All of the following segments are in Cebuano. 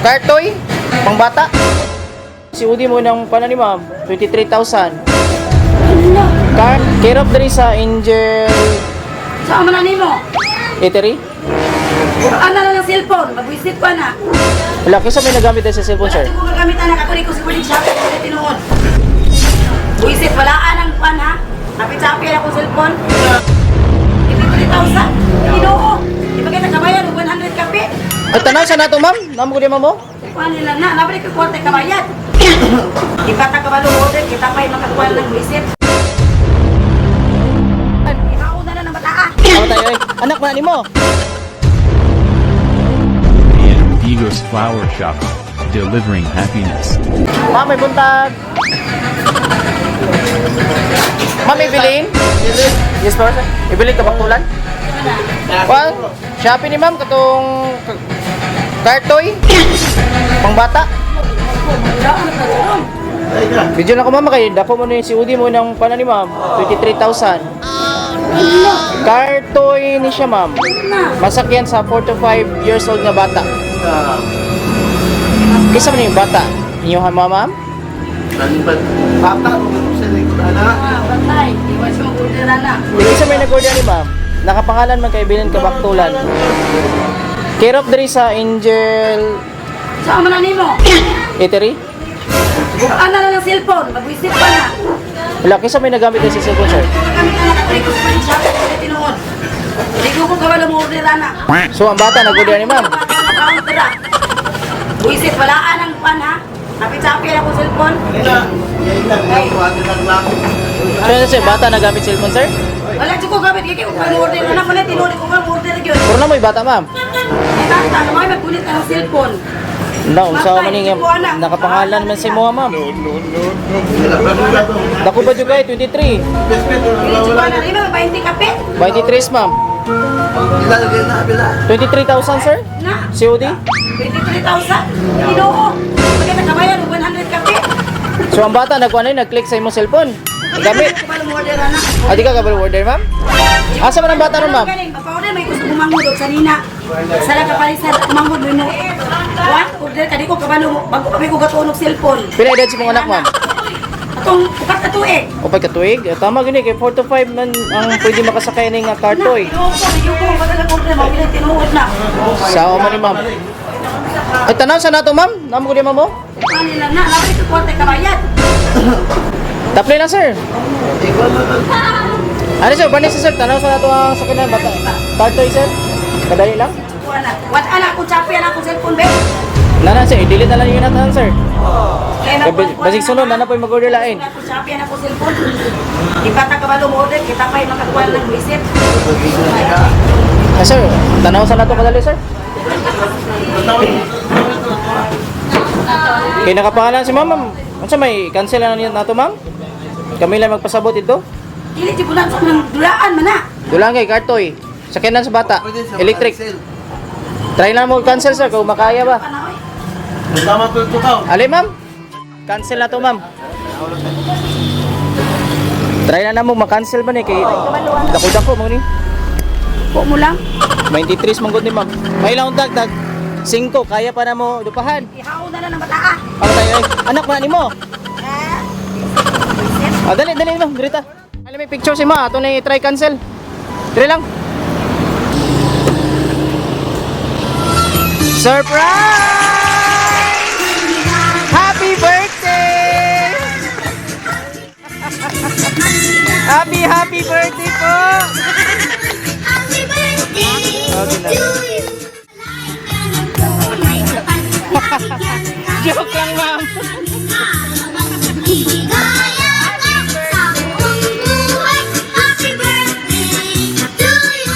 Car toy, pangbata. COD mo ng pana ni ma'am, 23,000. Ano? Car, care of diri sa Angel Saan man na nimo? Eatery. Ano na lang cellphone? Magwisit pa na. Wala, kinsa may nagamit sa cellphone, sir? Wala ko gagamit, anak. Ako rin ko sa kulit shop. Wala tinuod. Buisit, wala anang pan ha. Kapit-sapi na akong cellphone. 53,000. Ginoo. Di ba kita kabayan? 100 kape. Ay, tanaw sa nato, ma'am. Namo ko di ma'am mo. Kuha nila na. Nabalik ko kwarta kabayad. Di pa ta kabalo order. Kita pa yung makakuha ng buisit. Ikaw na ng bataa. Ako tayo eh. Anak mo na nimo. AM Vigos Flower Shop, delivering happiness. Ma'am, may buntag. Ma'am, Evelyn? Yes, po, sir. Evelyn, kabaktulan? Well, Shopee ni ma'am, katong car toy. Pangbata. Video na ko, ma'am, kay dako mo na yung COD mo ng pana ni ma'am, 23,000. Car toy ni siya, ma'am. Masakyan sa 4 to 5 years old nga bata. Kisa man yung bata? Inyong mama, ma'am? Bata, sa likod, anak. Ah, batay. Iwan siya mag-order na. Di kisa may nag-order ni ma'am. Nakapangalan man kay Evelyn Kabaktulan. Care of diri sa Angel Saan man na nimo? Eatery. Ano na lang cellphone? Magwisit pa na. Wala, kisa may nagamit sa cellphone, sir? Kung gagamit anak ako rin ko sa kulit shop. Wala tinuod. Hindi ko kabalo mo order na. So ang bata nag-order ni ma'am. Buisit, wala anang pan ha. Kapit-sapi na akong cellphone. So ano, sir, bata nagamit cellphone, sir? Wala ko gamit kay ko pang order na mo na tinuod ko pang order gyud. Puro na mo'y bata, ma'am. Eh bata, may magpunit ang cellphone. Na, unsa man ning nakapangalan man sa imo, ma'am. Dako ba jud kay 23? Dili ko na rin may 20 kape. 23, ma'am. 23,000, sir? Na, COD? 23,000. Ginoo. Pagkita kabayan 100 kape. So ang bata nagkuan na nag-click sa imong cellphone. Nagamit. Ko pang order na. Ah, di ka kabalo order, ma'am? Asa man ang bata ron, ma'am? Galing, pa-order may gusto kumangod og sanina. Sala ka parisan kumangod mo. Wa, order ka di ko kabalo mo. Bago kami ko gatuon og cellphone. Pila edad si mong anak, ma'am? Atong upat ka tuig. O pagkatuig? Eh, tama gini kay 4 to 5 man ang pwede makasakay ning nga car toy. Tinuod ko, medyo ko madalag order mo pila tinuod na. Sao man ni ma'am? Ay, tanaw sa nato, ma'am. Namo ko di ma'am mo. Ano lang na, nabalik ko kwarta kabayad. Taplay lang, sir. Ano, sir, banis sir, tanaw sa nato ang sakyanan bata. Car toy, sir. Kadali lang. Wala. Wala ana ko chapi ana ko cellphone be. Nana sir, i-delete na lang yun natin, sir. Kaya Kay basig sunod na po yung mag-order lain. Ako chapi ana ko cellphone. Di pa ta kabalo mo order kita pa makakuha ng visit. Ah, sir, tanaw sa nato kadali, sir. Kay nakapangalan si ma'am, ma'am. Unsa may cancel na niyo nato, ma'am? Kami lang magpasabot ito. Dili jud sa nang dulaan man na. Dulang kay car toy. Sakyanan sa bata. Electric. Try na mo cancel, sir, kung makaya ba. Ana oy. Tama to ito ka. Ali, ma'am. Cancel na to, ma'am. Try na mo ma-cancel ba ni kay dako-dako mo ni. Po mo lang. 23 man gud ni ma'am. May lang tag tag 5 kaya pa na mo dupahan. Ihaw na lang ng bataa. Ako tayo eh. Anak mo na nimo. Eh. Visit. Ah, dali dali ma'am, dirita. Alam may picture si ma, ato na i-try cancel. Dire lang. Surprise! Happy birthday! Happy happy birthday po! Happy birthday Okay na. to you. Joke lang, ma'am. Ligaya ka sa buong buhay. Happy birthday to you.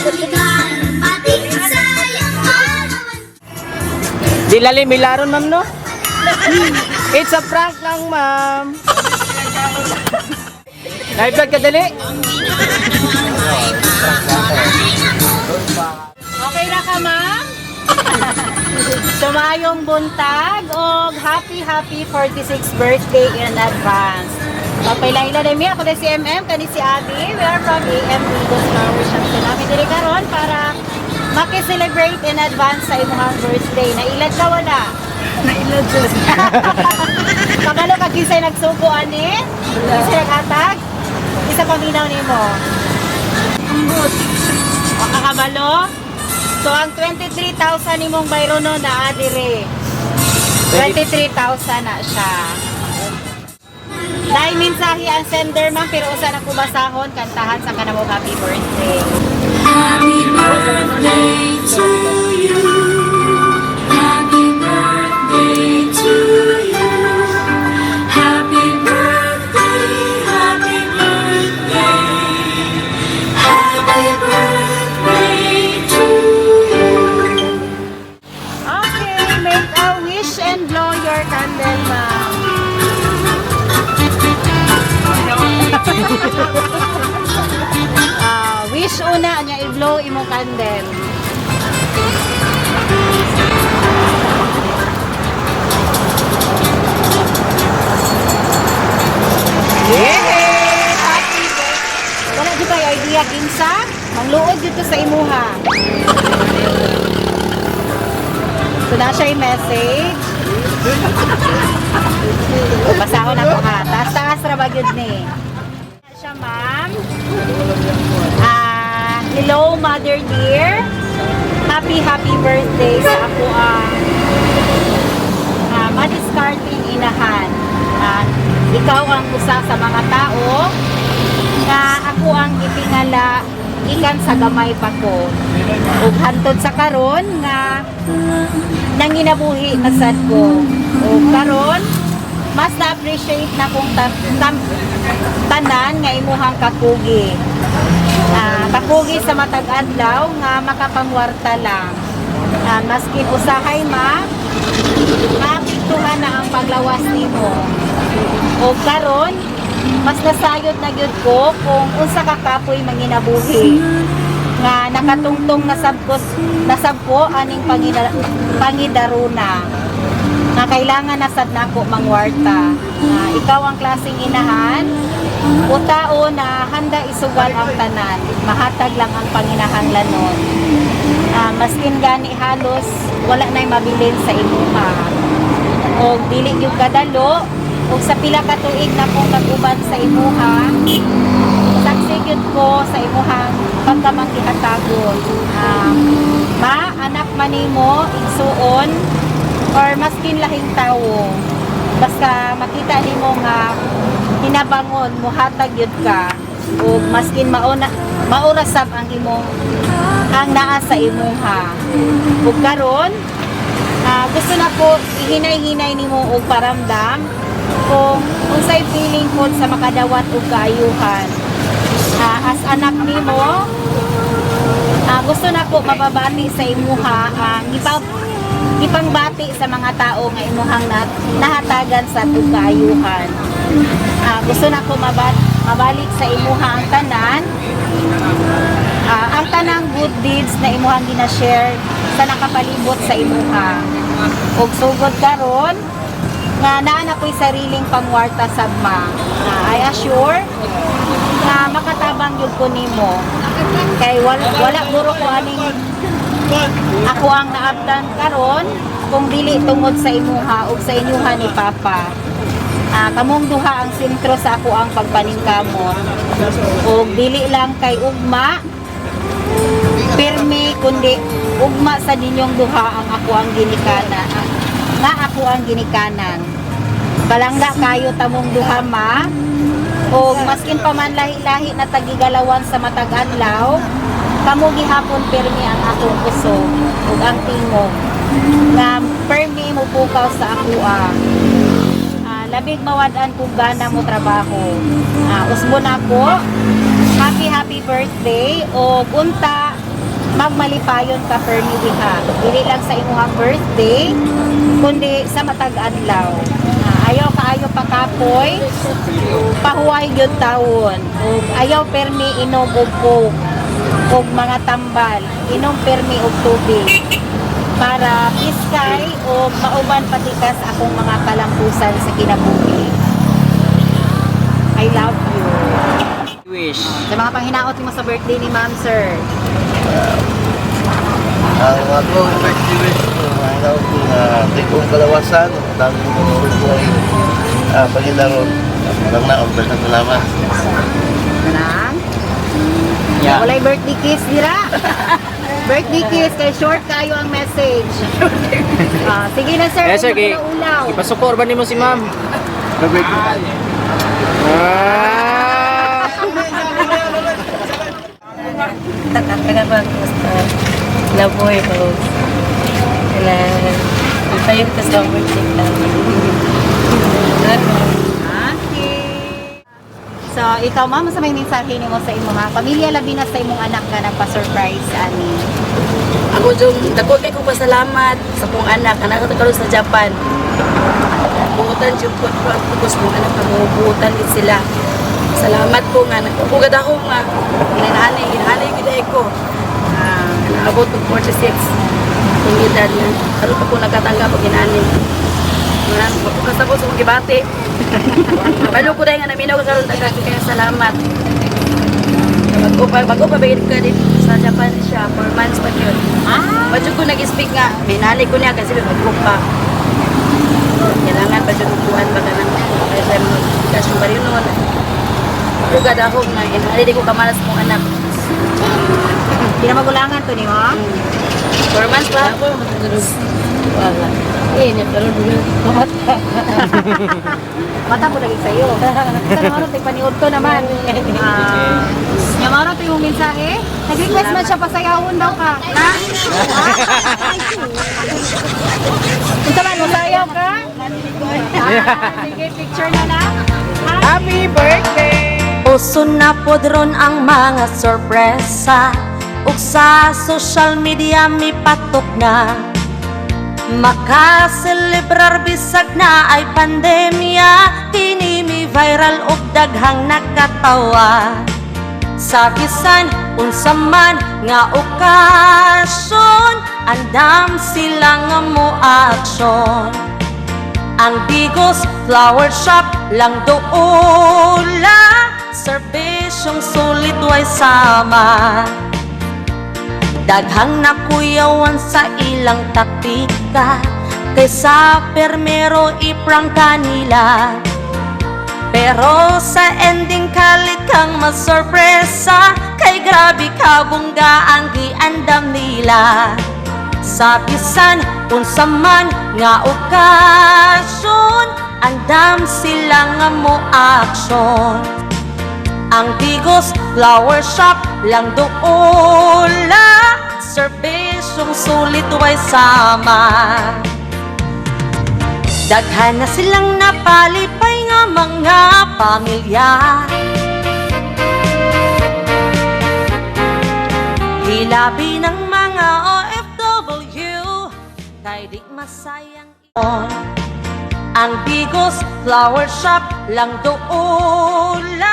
Maligayang pati sa iyong kaarawan. Di lali milaron, ma'am, no? It's a prank lang, ma'am. Live vlog ka dali. Okay ra ka, ma'am? Sumayong buntag og happy happy 46th birthday in advance. Papailaila na mi ako na si MM kani si Abby. We are from AM Vigos Flower Shop. So namin diri karon para Maki-celebrate in advance sa imong birthday. Nailad ka wala? Nailad jud. Kabalo ka kinsay nagsugo ani? Kinsay naghatag? Isa paminaw nimo. Ambot. Makakabalo? So ang 23,000 nimong bayrono na dire. 23,000 na siya. Dahil mensahe ang sender, ma'am, pero usa na ko basahon, kantahan sa kanamo happy birthday. Happy birthday to you. Happy birthday to you. Happy birthday, happy birthday. Happy birthday to you. Okay, make a wish and blow your candle, ma'am. Ah, wish una niya i-blow imong candle. Yay! Happy birthday! Wala di ba yung idea kinsa? Mangluod dito sa imuha. So na siya yung message. Basahon ako ha. Taas-taas ra ba gyud ni? Siya, ma'am. Ah, hello, mother dear. Happy, happy birthday sa ako ang madiscarding inahan. Ikaw ang usa sa mga tao nga ako ang gitingala gikan sa gamay pa ko. Ug hantod sa karon nga nanginabuhi na sad ko. Ug karon mas na-appreciate na kong tanan nga imuhang kakugi. Kakugi sa matag adlaw nga makapangwarta lang. Maskin usahay ma, maapektuhan na ang paglawas nimo. O karon, mas nasayod na gyud ko kung unsa ka kapoy manginabuhi nga nakatungtong nasab ko aning pangidaruna nga kailangan na sad nako mangwarta. Nga ikaw ang klaseng inahan o tao na handa isugal ang tanan, mahatag lang ang panginahanglanon. Maskin gani halos wala na'y mabilin sa imuha og dili gyud kadalo og sa pila ka tuig na kong nag-uban sa imuha, saksi gyud ko sa imuhang pagkamangihatagon. Ma, anak man nimo, igsuon or maskin lahing tawo, basta makita nimo nga hinabangon, muhatag gyud ka ug maskin mauna maura sab ang imong ang naa sa imuha. Ug karon, gusto na ko ihinay-hinay nimo og paramdam kung unsay feeling ko sa makadawat og kaayuhan. As anak nimo, gusto na ko mababati sa imuha ang ipangbati sa mga tao nga imuhang nahatagan sa tug kaayuhan. Gusto na ko mabalik sa imuha ang tanan, ang tanang good deeds na imuhang gina-share sa nakapalibot sa imuha. Ug sugod karon nga naa na ko'y sariling pangwarta sa ma. I assure nga makatabang gyud ko nimo. Kay wala guro ko aning ako ang naabtan karon kung dili tungod sa imuha ug sa inyuha ni Papa. Kamong duha ang sentro sa ako ang pagpaningkamot. Ug dili lang kay ugma pirmi kundi ugma sa ninyong duha ang ako ang ginikanan. Nga ako ang ginikanan. Palangga kayo tamong duha, ma. O maskin pa man lahi-lahi na tagigalawan sa matag adlaw, kamo gihapon pirmi ang akong kusog ug ang tingog nga permi mo pukaw sa akoa. Labig mawad-an kung gana mo trabaho. Usbon ako. Happy happy birthday o unta magmalipayon ka permi diha. Dili lang sa imong birthday kundi sa matag adlaw. Ayaw kaayo pakapoy, pahuway gyud tawon. Ug ayaw permi inom og Coke ug mga tambal, inom permi og tubig para piskay o mauban pati ka sa akong mga kalampusan sa kinabuhi. I love you. Wish. Sa mga panghinaot mo sa birthday ni Ma'am, sir. Ang ako birthday wish ko, mga ko nga tigong kalawasan, ang dami ko mga Panginoon. Lang na, ang salamat. Nang? Yeah. Walay birthday kiss dira. Birthday kiss kay short kayo ang message. Ah, sige na, sir, Eh, sir, kay, ulaw. ipasukor ba nimo si ma'am? Ah! Taga ba basta laboy ko. Na tayo ka sa birthday ka. Okay. So, ikaw, ma'am, sa may mensahe nimo sa imong mga pamilya, labi na sa imong anak nga nagpa-surprise ani? Ako jung dako kay ko pasalamat sa kong anak, anak ko karon sa Japan. Buutan jud ko ko sa kong anak ako buutan gid sila. Salamat ko nga nagpugad ako nga inaanay inaanay gid ay ko. Naabot og 46. Kung edad na karon pa ko nakatanggap og inaanay. Nga kasabot sa kong gibati. Balo ko dahil nga naminaw ka karon, daghan kaayo salamat. Bago pa bagay ka dito sa Japan siya, 4 months pa yun. Badyo ko nag-speak nga, may nanay ko niya kasi bago pa. Kailangan pa dyan kuhan ba ka ng kaya sa mga cash pa rin noon. Pugad ako nga, inali di ko kamalas mong anak. Pinamagulangan to nimo? 4 months pa. Wala. Eh, niya pero Mata po lagi sa'yo. Sa naman ito, paniod ko naman. Ah, nya maro to yung mensahe. Nag-request man siya pasayawon daw ka. Ha? Unsa man, masayaw ka? Ah, sige, picture na lang. Happy birthday! Uso na pod ron ang mga sorpresa ug sa social media mipatok na. Makaselebrar bisag na ay pandemya. Kini mi viral ug daghang nakatawa. Sa bisan unsa man nga okasyon, andam sila nga mo aksyon. Ang Digos Flower Shop lang doula, serbisyong sulit way sama. Daghang nakuyawan sa ilang taktika, kaysa permero iprangka nila. Pero sa ending kalit kang masorpresa, kay grabe kabongga ang giandam nila. Sa bisan unsa man nga okasyon, andam sila nga mo aksyon. Ang Digos Flower Shop lang doula, serbisyong sulit way sama. Daghan na silang napalipay nga mga pamilya. Hilabi ng mga OFW, kay di masayang on. Ang Digos Flower Shop lang doula.